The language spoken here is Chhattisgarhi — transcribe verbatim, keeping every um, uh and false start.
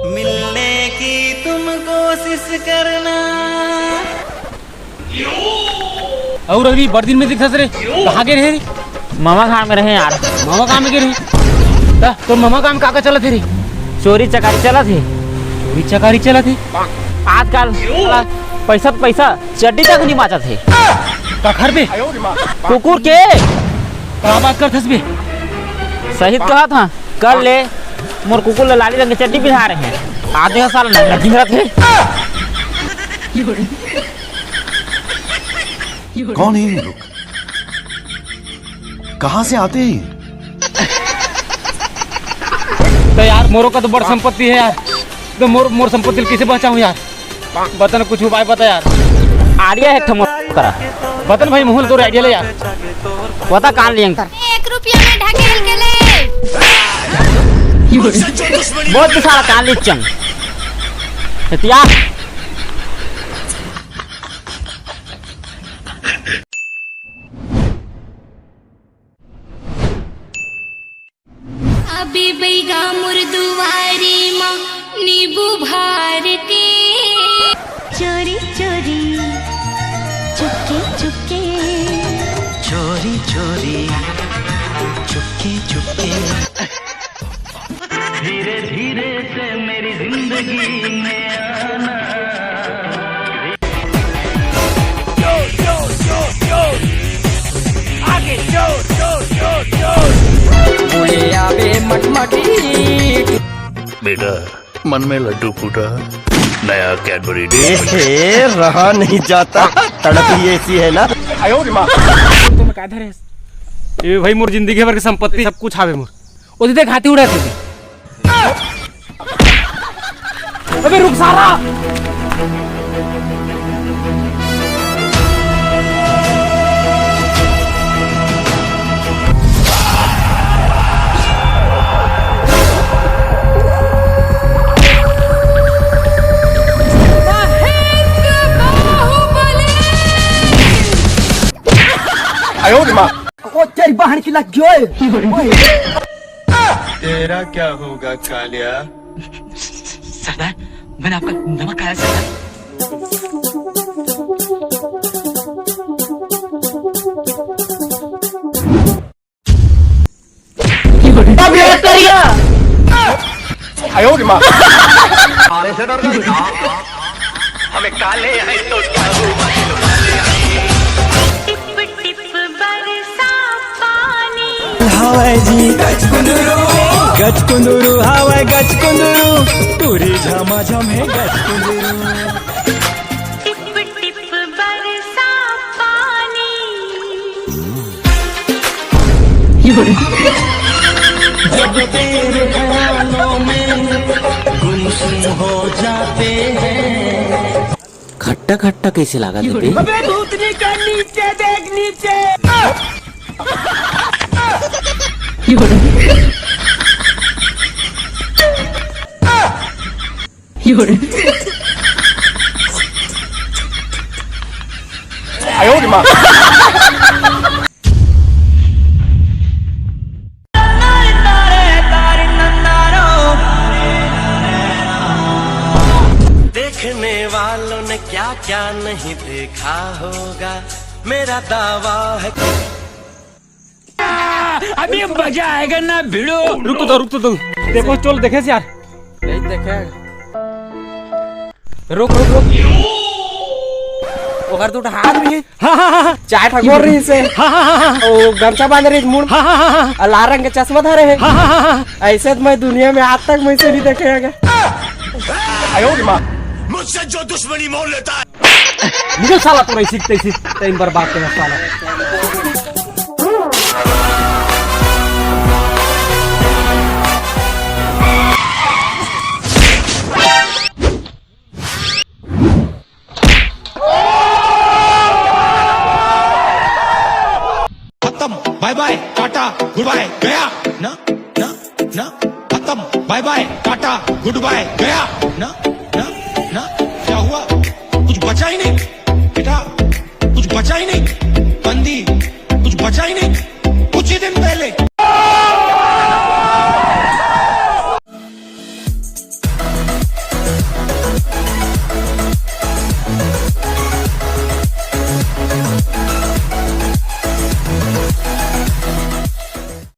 मिलने की तुम कोशिश करना। अउ रवि, बड़ दिन में दिखथस रे, कहाँ गे रहे रे? ममा काम में रहे यार। ममा काम में गे रहे? त तोर ममा काम का का चलत हे रे? चोरी चकारी चलत हे। चोरी चकारी चलत हे? आजकल साला पैसा तो पैसा, चड्डी तक नहीं बाचत हे। कखर बे? कुकुर के। का बात करथस बे? सही तो कहा था। कल ले मोर कुकुर ला लाली रंग के चड्डी पिन्हा रहे हैं। आदमी का साला नंगा घिंघरत हे। कौन है ये लोग? कहाँ से आते हैं ये? त यार, मोरो का तो बड़ संपत्ति हे यार, त मोर, मोर संपत्ति ल कइसे बचाहूँ यार? बता ना, कुछ उपाय बता यार। आइडिया हे एक ठो मोर करा। बता ना भाई, महूँ ल तोर आइडिया ले यार। बता कान लियंग। एक रुपया में ढकेल के ले। बहुत सारा कान लिचंग। एतिया। अबे बैगा मोर दुआरी म नींबू भार के। चोरी चोरी, चुपके चुपके। चोरी चोरी, चुपके चुपके। धीरे धीरे से मेरी जिंदगी में आना। बोले आवे मटमटी। बेटा, मन में लड्डू फूटा, नया कैडबरी डे। ए, रहा नहीं जाता, तड़प ही ऐसी है ना। तो मैं का धरे? ए भाई, मोर जिंदगी भर के संपत्ति, सब कुछ आवे मोर। ओदे देख, हाथी उड़ाथे। अबे रुक सारा। आयो रे माँ। ओ तेरी बहन की लग गई। तेरा क्या होगा कालिया? सरदार, मैंने आपका नमक खाया सरदार। अब ये करिया। आयो रे माँ। काले से डर लगे। हमें काले हैं तो क्या हुआ? टिप टिप बरसा पानी। हवाई जी गचकुंदरू, गचकुंदरू, हवाई गचकुंदरू, टूरी झमाझम है गचकुंदरू। टिप टिप बरसा पानी। जब तेरे ख्यालों में गुमसुम हो जाते हैं। खट्टा खट्टा कैसे लगा देते? अबे भूतनी का नीचे देख, नीचे। देखने वालों ने क्या क्या नहीं देखा होगा, मेरा दावा है। अभी मजा आएगा ना भिड़ो। रुक तो, रुक तो, रुक। देखो, चल देखे यार। नहीं देखे। रुक, रुक, रुक। ओकर तो हाथ भी। हाँ, हाँ, हाँ, हाँ। चाय ठगोर रही से। हाँ, हाँ, हाँ, हाँ। ओ गमछा बांध रही मुड़। हाँ, हाँ, हाँ, हाँ। और लाल रंग के चश्मा धरे है। हाँ, हाँ, हाँ, हाँ। ऐसे तो मैं दुनिया में आज तक मैं से नहीं देखे है। आयो रे माँ। मुझसे जो दुश्मनी मोल लेता है। निकल साला, तोर ऐसी तैसी टाइम बर्बाद करे साला। खत्म, बाय बाय, टाटा, गुड बाय, गया। ना, ना, ना, खत्म, बाय बाय, टाटा, गुड बाय, गया। ना, ना, ना, क्या हुआ? बचा ही नहीं बेटा, कुछ बचा ही नहीं। बंदी, कुछ बचा ही नहीं।